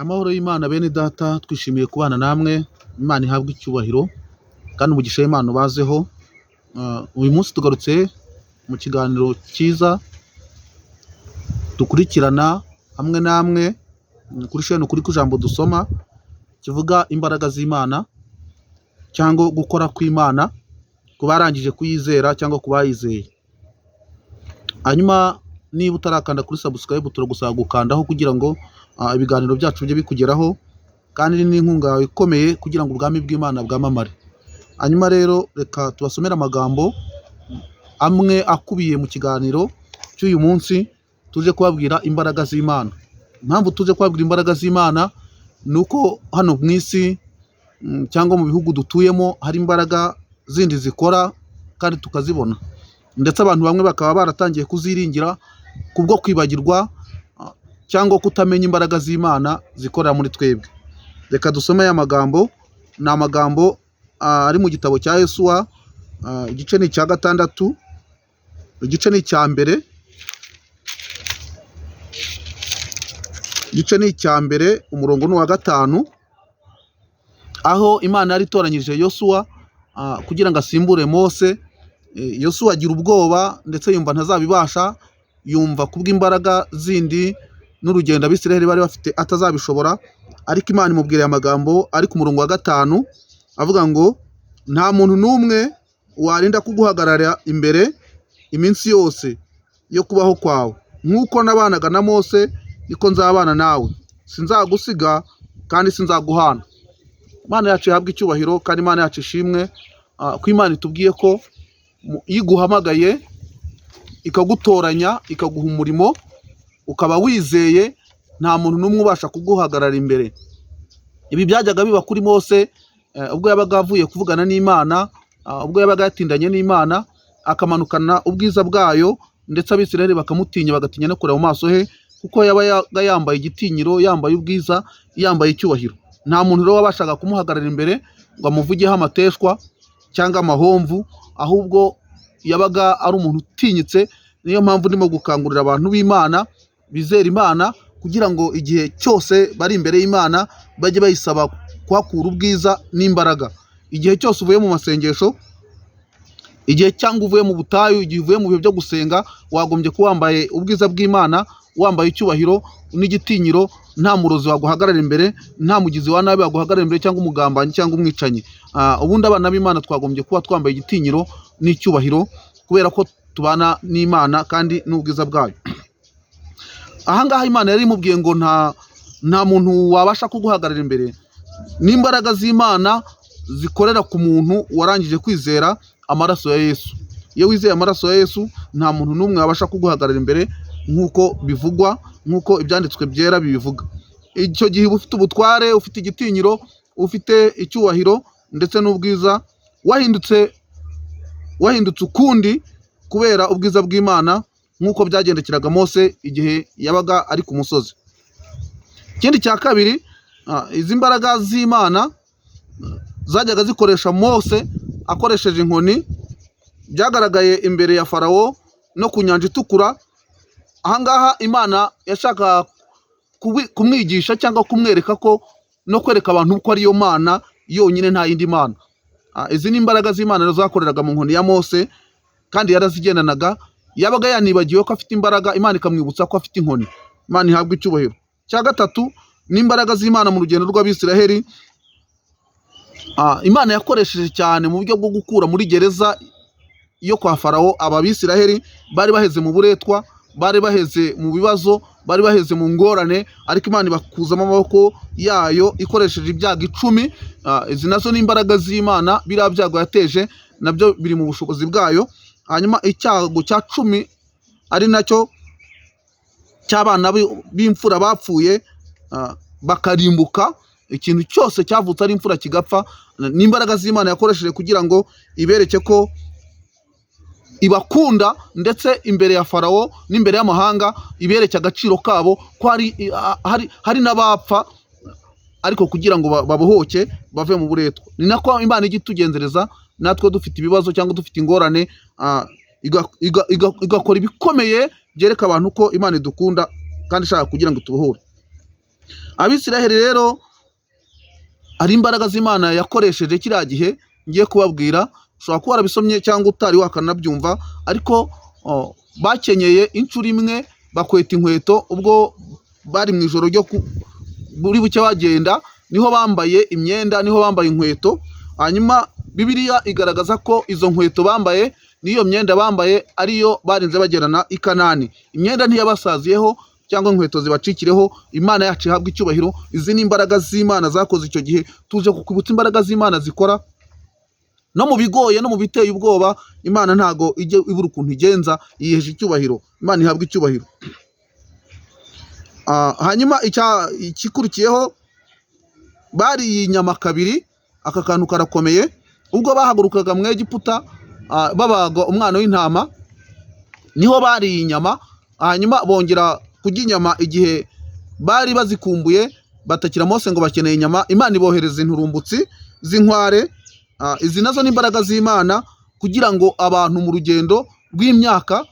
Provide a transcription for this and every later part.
Amahoro y'Imana bene data, twishimiye kubana namwe. Imana ihabwe icyubahiro kandi umugisha w'Imana ubazeho. Uyu munsi tugarutse mu kiganiro cyiza dukurikirana hamwe namwe kuri shene Ukuri kw'Ijambo dusoma, kivuga imbaraga z'Imana cyangwa gukora kw'Imana ku barangije kuyizera cyangwa ku bayizeye. Hanyuma niba utarakanda kuri subscribe, turagusaba gukandaho kugira ngo ibiganiro byacu bijye bikugeraho, kandi ni n'inkunga yawe ikomeye kugira ngo ubwami bw'Imana bwamamare. Hanyuma rero reka tubasomere amagambo amwe akubiye mu kiganiro cy'uyu munsi tuje kubabwira imbaraga z'Imana. Impamvu tuje kubabwira imbaraga z'Imana ni uko hano mu isi cyangwa mu bihugu dutuyemo hari imbaraga zindi zikora kandi tukazibona, ndetse abantu bamwe bakaba baratangiye kuziringira kubwo kwibagirwa cyangwa kutamenya imbaraga z'Imana zikorera muri twebwe. Reka dusome aya magambo. Ni amagambo ari mu gitabo cya Yosuwa, igice ni icya gatandatu, igice ni icya mbere, igice ni icya mbere, umurongo ni uwa 5, aho Imana yari itoranyije Yosuwa kugira ngo asimbure Mose. Yosuwa agira ubwoba ndetse yumva ntazabibasha, yumva kubw'imbaraga zindi n'urugendo Abisirayeli bari bafite atazabishobora, ariko Imana imubwira aya magambo ari ku murongo wa 5 avuga ngo nta muntu n'umwe warinda kuguhagarara imbere iminsi yose yo kubaho kwawe, nk'uko nabanaga na Mose niko nzabana nawe, sinzagusiga kandi sinzaguhana. Imana yacu ihabwe icyubahiro kandi Imana yacu ishimwe, ko Imana itubwiye ko iyo iguhamagaye ikagutoranya ikaguha umurimo ukaba wizeye, nta muntu n'umwe ubasha kuguhagarara imbere. Ibi byajyaga biba kuri Mose, ubwo yabaga avuye kuvugana n'Imana, ubwo yabaga yatindanye n'Imana akamanukana ubwiza bwayo, ndetse Abisirayeli bakamutinya, bagatinya no kureba mu maso he, kuko yabaga yambaye igitinyiro, yambaye ubwiza, yambaye icyubahiro. Nta muntu rero wabashaga kumuhagarara imbere ngo amuvugeho amateshwa cyangwa amahomvu, ahubwo yabaga ari umuntu utinyitse. Niyo mpamvu ndimo gukangurira abantu b'Imana bizera Imana kugira ngo igihe cyose bari imbere y'Imana bajye bayisaba kuhakura ubwiza n'imbaraga. Igihe cyose uvuye mu masengesho, igihe cyangwa uvuye mu butayu, igihe uvuye mu bihe byo gusenga, wagombye kuba wambaye ubwiza bw'Imana, wambaye icyubahiro n'igitinyiro. Nta murozi waguhagarara imbere, nta mugizi wa nabi waguhagarara imbere, cyangwa umugambanyi cyangwa umwicanyi. Ubundi abana b'Imana twagombye kuba twambaye igitinyiro n'icyubahiro, kubera ko tubana n'Imana kandi n'ubwiza bwayo. Ahangaha Imana yari imubwiye ngo nta muntu wabasha kuguhagarara imbere. N'imbaraga z'Imana zikorera ku muntu warangije kwizera amaraso ya Yesu. Iyo wizeye amaraso ya Yesu, nta muntu n'umwe wabasha kuguhagarara imbere, nk'uko bivugwa, nk'uko ibyanditswe byera bibivuga. Icyo gihe uba ufite ubutware, ufite igitinyiro, ufite icyubahiro ndetse n'ubwiza, wahindutse ukundi kubera ubwiza bw'Imana, nk'uko byagendekeraga Mose igihe yabaga ari ku musozi. Ikindi cya kabiri, izi mbaraga z'Imana zajyaga zikoresha Mose akoresheje inkoni, byagaragaye imbere ya Farawo no ku nyanja itukura. Ahangaha Imana yashakaga kumwigisha cyangwa kumwereka ko no kwereka abantu ko ariyo Mana yonyine, nta yindi Mana. Izi ni imbaraga z'Imana rero zakoreraga mu nkoni ya Mose, kandi yarazigendanaga. Yabaga yanibagiwe ko afite imbaraga, Imana ikamwibutsa ko afite inkoni. Imana ihabwe icyubahiro. Cya gatatu ni imbaraga z'Imana mu rugendo rw'Abisiraheli. Imana yakoresheje cyane mu buryo bwo gukura muri gereza yo kwa Farawo aba Bisiraheli bari baheze mu buretwa, bari baheze mu bibazo, bari baheze mu ngorane, ariko Imana ibakuzamo amaboko yayo ikoresheje ibyago 10. Izi nazo ni imbaraga z'Imana, biriya byago yateje nabyo biri mu bushobozi bwayo. Hanyuma icyago cya 10 ari nacyo cy'abana b'imfura bapfuye, bakarimbuka, ikintu cyose cyavutse ari imfura kigapfa. Ni imbaraga z'Imana yakoresheje kugira ngo ibereke ko ibakunda, ndetse imbere ya Farawo n'imbere y'amahanga ibereke agaciro kabo, ko hari n'abapfa ariko kugira ngo babohoke bave mu buretwa. Ni nako Imana ijya itugenzereza natwe dufite ibibazo cyangwa dufite ingorane, igakora ibikomeye byereka abantu ko Imana idukunda kandi ishaka kugira ngo tubohore. Abisiraheli rero hari imbaraga z'Imana yakoresheje kiriya gihe ngiye kubabwira, ushobora kuba warabisomye cyangwa utari wakanabyumva, ariko bakenyeye inshuro imwe bakweta inkweto ubwo bari mu ijoro ryo buri buke bagenda, niho bambaye imyenda, niho bambaye inkweto. Hanyuma Bibiliya igaragaza ko izo nkweto bambaye n'iyo myenda bambaye ariyo barinze bagerana i Kanani. Imyenda ntiyabasaziyeho cyangwa inkweto zibacikireho. Imana yacu ihabwa icyubahiro. Izi ni imbaraga z'Imana zakoze icyo gihe. Tuje kukwibutsa imbaraga z'Imana zikora no mu bigoye no mu biteye ubwoba. Imana ntago ijya ibura ukuntu igenza, yihesha icyubahiro. Imana ihabwa icyubahiro. Hanyuma ikikurikiyeho, bariye inyama kabiri. Aka kantu karakomeye. Ubwo bahagurukaga mu Egiputa, babaga umwana w'intama, niho bariye inyama. Hanyuma bongera kurya inyama igihe bari bazikumbuye, batakira Mose ngo bakeneye inyama. Imana ibohereza inturumbutsi z'inkware. Izi nazo ni imbaraga z'Imana kugira ngo abantu mu rugendo rw'imyaka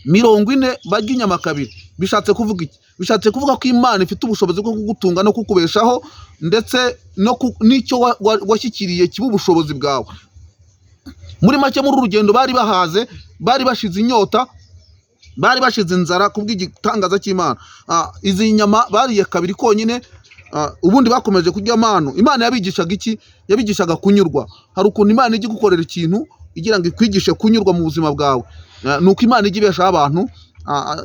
40 barye inyama kabiri. Bishatse kuvuga iki? Bishatse kuvuga ko Imana ifite ubushobozi bwo kugutunga no kukubeshaho, ndetse no n'icyo washyikiriye kiba ubushobozi bwawe. Muri make, muri uru rugendo bari bahaze, bari bashize inyota, bari bashize inzara kubw'igitangaza cy'Imana. Izi nyama bariye kabiri konyine. Ubundi bakomeje kurya amanu. Imana yabigishaga iki? Yabigishaga kunyurwa. Hari ukuntu Imana ijya igukorera ikintu igira ngo ikwigishe kunyurwa mu buzima bwawe. Nuko Imana ijya ibeshaho abantu.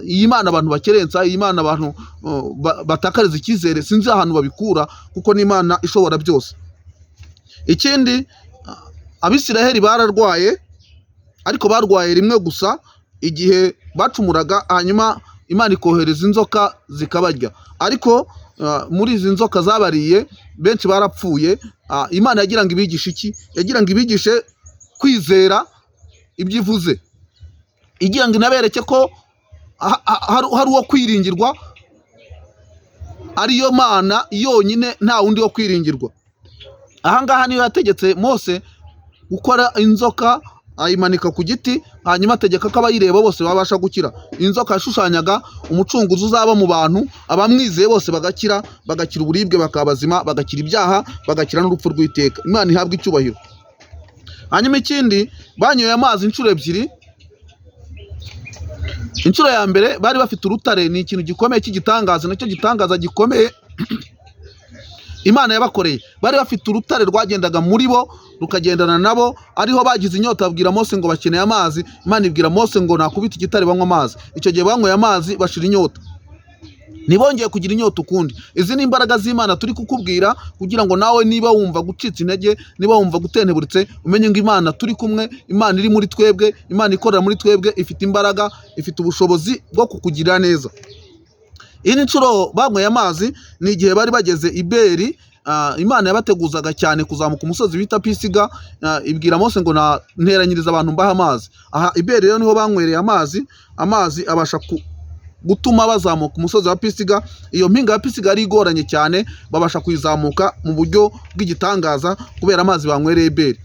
Iyi Mana abantu bakerensa, iyi Mana abantu batakariza icyizere, sinzi ahantu babikura, kuko ni Imana ishobora byose. Ikindi, Abisiraheli bararwaye, ariko barwaye rimwe gusa igihe bacumuraga, hanyuma Imana ikohereza inzoka zikabarya. Ariko muri izi nzoka zabariye benshi barapfuye. Imana yagira ngo ibigishe iki? Yagira ngo ibigishe kwizera ibyo ivuze, igira ngo inabereke ko hari uwo kwiringirwa, ariyo Mana yonyine, nta wundi wo kwiringirwa. Ahangaha niyo yategetse Mose gukora inzoka, ayimanika ku giti, hanyuma ategeka ko abayireba bose babasha gukira. Inzoka yashushanyaga umucunguzi uzaba mu bantu, abamwizeye bose bagakira, bagakira uburibwe, bakaba bazima, bagakira ibyaha, bagakira n'urupfu rw'iteka. Imana ihabwa icyubahiro. Hanyuma ikindi, banyoye amazi inshuro ebyiri. Inshuro ya mbere bari bafite urutare, ni ikintu gikomeye cy'igitangaza, nacyo gitangaza gikomeye Imana yabakoreye. Bari bafite urutare rwagendaga muri bo, rukagendana nabo, ariho bagize inyota babwira Mose ngo bakeneye amazi. Imana ibwira Mose ngo nakubita igitare banywa amazi. Icyo gihe banyweye amazi bashira inyota, ntibongeye kugira inyota ukundi. Izi ni imbaraga z'Imana turi kukubwira kugira ngo nawe niba wumva gucitse intege, niba wumva gutenteburitse, umenye ngo Imana turi kumwe, Imana iri muri twebwe, Imana ikorera muri twebwe, ifite imbaraga, ifite ubushobozi bwo kukugirira neza. Iyi ni nshuro banyweye amazi ni igihe bari bageze i Beri. Imana yabateguzaga cyane kuzamuka umusozi bita Pisiga. Ibwira Mose ngo nteranyiriza abantu mbaha amazi. Aha i Beri rero niho banywereye amazi, amazi abasha gutuma bazamuka umusozi wa Pisiga. Iyo mpinga ya Pisiga yari igoranye cyane, babasha kuyizamuka mu buryo bw'igitangaza kubera amazi banywereye i Beri.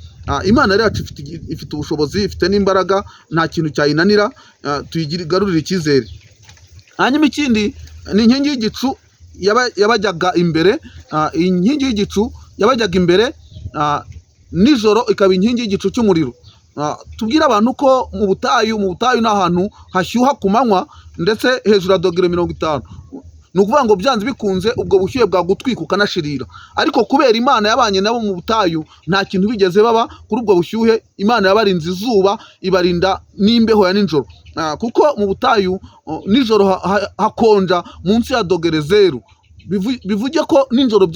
Imana rero yacu ifite ubushobozi, ifite n'imbaraga, nta kintu cyayinanira. Tuyigarurire icyizere. Hanyuma ikindi ni inkingi y'igicu yabajyaga imbere. Inkingi y'igicu yabajyaga imbere, nijoro ikaba inkingi y'igicu cy'umuriro. Tubwire abantu ko mu butayu ni ahantu hashyuha ku manywa, ndetse hejuru ya dogere 50. Ni ukuvuga ngo byanze bikunze ubwo bushyuhe bwagutwika ukanashirira. Ariko kubera Imana yabanye nabo mu butayu, nta kintu bigeze baba kuri ubwo bushyuhe. Imana yabarinze izuba, ibarinda n'imbeho ya nijoro. Kuko mu butayu nijoro hakonja munsi ya dogere 0. Bivuge ko nijoro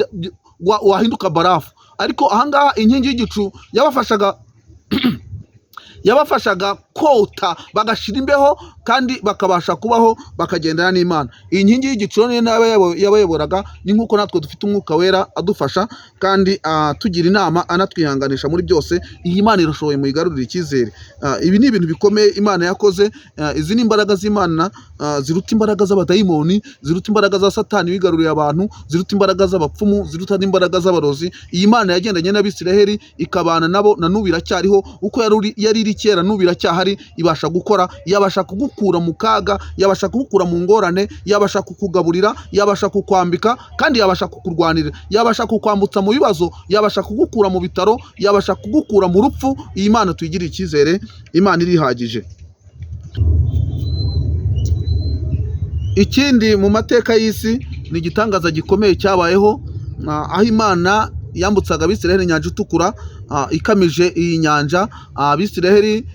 wahinduka barafu. Ariko ahangaha inkingi y'igicu yabafashaga kota, bagashira imbeho kandi bakabasha kubaho, bakagendana n'Imana. Iyi nkingi y'igicu niyo yabayoboraga. Ni nk'uko natwe dufite umwuka wera adufasha kandi atugira inama, anatwihanganisha muri byose. Iyi Mana irashoboye, muyigarurire icyizere. Ibi ni ibintu bikomeye Imana yakoze. Izi ni imbaraga z'Imana, ziruta imbaraga z'abadayimoni, ziruta imbaraga za Satani wigaruriye abantu, ziruta imbaraga z'abapfumu, ziruta n'imbaraga z'abarozi. Iyi Mana yagendanye n'Abisiraheli ikabana nabo, na n'ubu iracyariho. Uko yari iri kera, n'ubu iracyahari. irahari, ibasha gukora, yabasha kugukura mu kaga, yabasha kugukura mu ngorane, yabasha kukugaburira, yabasha kukwambika, kandi yabasha kukurwanirira, yabasha kukwambutsa mu bibazo, yabasha kugukura mu bitaro, yabasha kugukura mu rupfu. Iyi Mana tuyigirire icyizere, Imana irihagije. Ikindi mu mateka y'isi ni igitangaza gikomeye cyabayeho, aho Imana yambutsaga Abisiraheli inyanja itukura, ikamije iyi nyanja. Abisiraheli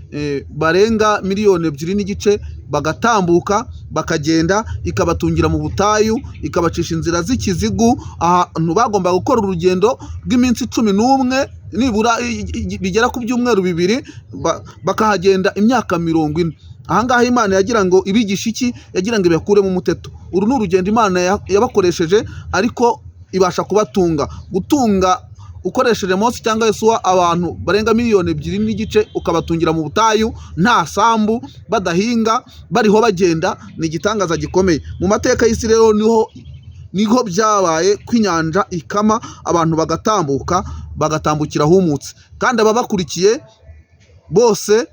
barenga 2.5 miliyoni bagatambuka bakagenda, ikabatungira mu butayu, ikabacisha inzira z'ikizigu, ahantu bagombaga gukora urugendo rw'iminsi 11 nibura bigera ku byumweru 2, bakahagenda imyaka 40. Ahangaha Imana yagira ngo ibigishe iki? Yagira ngo ibakuremo umuteto. Uru ni urugendo Imana yabakoresheje, ariko ibasha kubatunga. Gutunga ukoresheje Mose cyangwa Yosuwa abantu barenga 2.5 miliyoni, ukabatungira mu butayu nta sambu, badahinga, bariho bagenda, ni igitangaza gikomeye. Mu mateka y'isi rero niho byabaye ko inyanja ikama, abantu bagatambuka, bagatambukira ahumutse, kandi ababakurikiye bose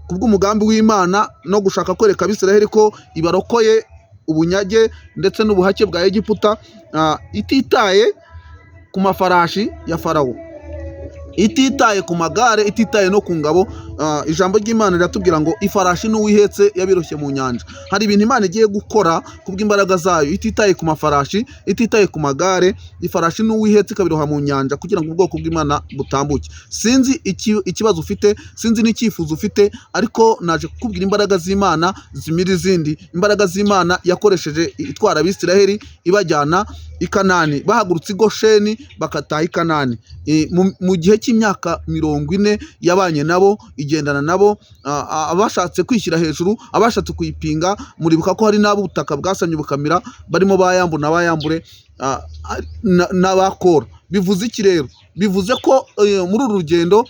kubw'umugambi w'Imana no gushaka kwereka Abisiraheli ko ibarokoye ubunyage ndetse n'ubuhake bwa Egiputa, ititaye ku mafarashi ya Farawo, ititaye ku magare, ititaye no ku ngabo. Ijambo ry'Imana riratubwira ngo ifarashi n'uwihetse yabiroshye mu nyanja. Hari ibintu Imana igiye gukora kubw'imbaraga zayo, ititaye ku mafarashi, ititaye ku magare, ifarashi n'uwihetse ikabiroha mu nyanja kugira ngo ubwoko bw'Imana butambuke. Sinzi ikibazo ufite, sinzi n'icyifuzo ufite, ariko naje kukubwira imbaraga z'Imana zimira izindi. Imbaraga z'Imana yakoresheje itwara Abisiraheli ibajyana i Kanani, bahagurutse i Gosheni bakataha i Kanani. Mu gihe cy'imyaka 40 yabanye nabo, igendana nabo, abashatse kwishyira hejuru, abashatse kuyipinga. Muribuka ko hari n'abo ubutaka bwasamye bukamira, barimo ba Yambu na ba Yambure, n'abakora. Bivuze iki rero? Bivuze ko muri uru rugendo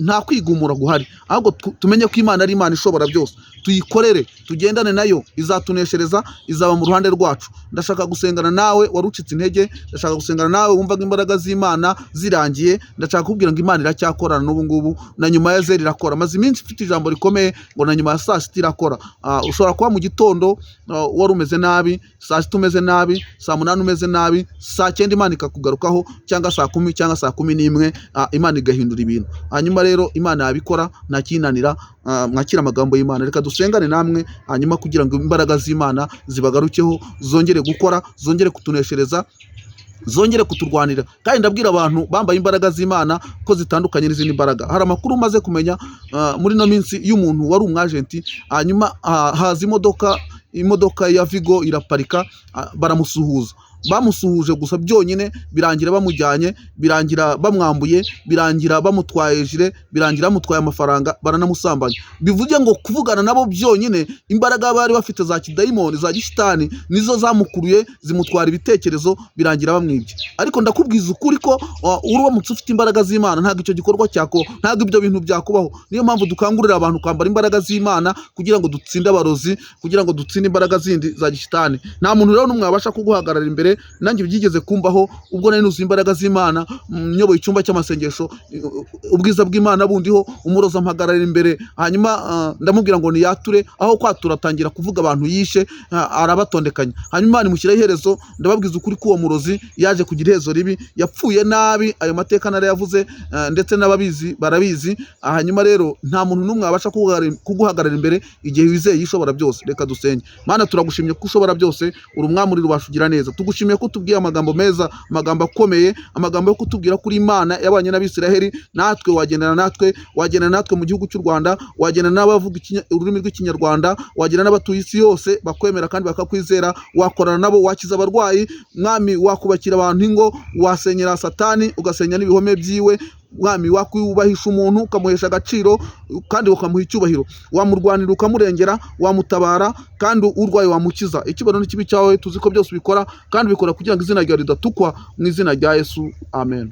nta kwigumura guhari, ahubwo tumenye ko Imana ari Imana ishobora byose, tuyikorere, tugendane nayo, izatuneshereza, izaba mu ruhande rwacu. Ndashaka gusengana nawe wari ucitse intege, ndashaka gusengana nawe wumvaga imbaraga z'Imana zirangiye, ndashaka kukubwira ngo Imana iracyakorana n'ubu ngubu, na nyuma ya zeri irakora. Maze iminsi mfite ijambo rikomeye ngo na nyuma ya saa sita irakora. Ushobora kuba mu gitondo wari umeze nabi, saa sita umeze nabi, saa 8 umeze nabi, saa 9 Imana ikakugarukaho, cyangwa saa 10 cyangwa saa 11, Imana igahindura ibintu. Hanyuma rero Imana yabikora ntakinanira. Mwakira amagambo y'Imana. Reka dusengane namwe, hanyuma kugira ngo imbaraga z'Imana zibagarukeho, zongere gukora, zongere kutuneshereza, zongere kuturwanira. Kandi ndabwira abantu bambaye imbaraga z'Imana ko zitandukanye n'izindi mbaraga. Hari amakuru umaze kumenya muri no minsi y'umuntu wari umwajenti, hanyuma haza imodoka ya Vigo iraparika, baramusuhuza. Bamusuhuje gusa byonyine, birangira bamujyanye, birangira bamwambuye, birangira bamutwaye jire, birangira bamutwaye amafaranga, baranamusambanya. Bivuge ngo kuvugana nabo byonyine, imbaraga bari bafite za kidayimoni, za gishitani, nizo zamukuruye, zimutwara ibitekerezo, birangira bamwibye. Ariko ndakubwiza ukuri ko uramutse ufite imbaraga z'Imana, ntabwo icyo gikorwa cyako, ntabwo ibyo bintu byakubaho. Niyo mpamvu dukangurira abantu kwambara imbaraga z'Imana kugira ngo dutsinde abarozi, kugira ngo dutsinde imbaraga zindi za gishitani. Nta muntu rero n'umwe wabasha kuguhagarara imbere. Nanjye byigeze kumbaho ubwo nari nuzuye imbaraga z'Imana, nyoboye icyumba cy'amasengesho, ubwiza bw'Imana bundiho, umurozi ampagarara imbere, hanyuma ndamubwira ngo niyature. Aho kwatura atangira kuvuga abantu yishe, arabatondekanya. Hanyuma Imana imushyiraho iherezo. Ndababwiza ukuri ko uwo murozi yaje kugira iherezo ribi, yapfuye nabi. Ayo mateka narayavuze, ndetse n'ababizi barabizi. Hanyuma rero nta muntu n'umwe wabasha kuguhagarara imbere igihe wizeye ishobora byose. Reka dusenge. Mana, turagushimye ko ushobora byose, uri umwami, uri rubasha ugira neza. Tugushimiye ko utubwiye amagambo meza, amagambo akomeye, amagambo yo kutubwira kuri Imana yabanye n'Abisiraheli, natwe wagendana natwe, wagendana natwe mu gihugu cy'u Rwanda, wagendana n'abavuga ururimi rw'Ikinyarwanda, wagendana n'abatuye isi yose bakwemera kandi bakakwizera, wakorana nabo, wakiza abarwayi, Mwami, wakubakira abantu ingo, wasenyera Satani ugasenya n'ibihome byiwe, Mwami, wakwubahisha umuntu ukamuhesha agaciro kandi ukamuha icyubahiro, wamurwanira ukamurengera, wamutabara kandi urwaye wamukiza. Icyubahiro n'ikibi cyawe, tuzi ko byose ubikora kandi ubikora kugira ngo izina ryawe ridatukwa. Mu izina rya Yesu, amen.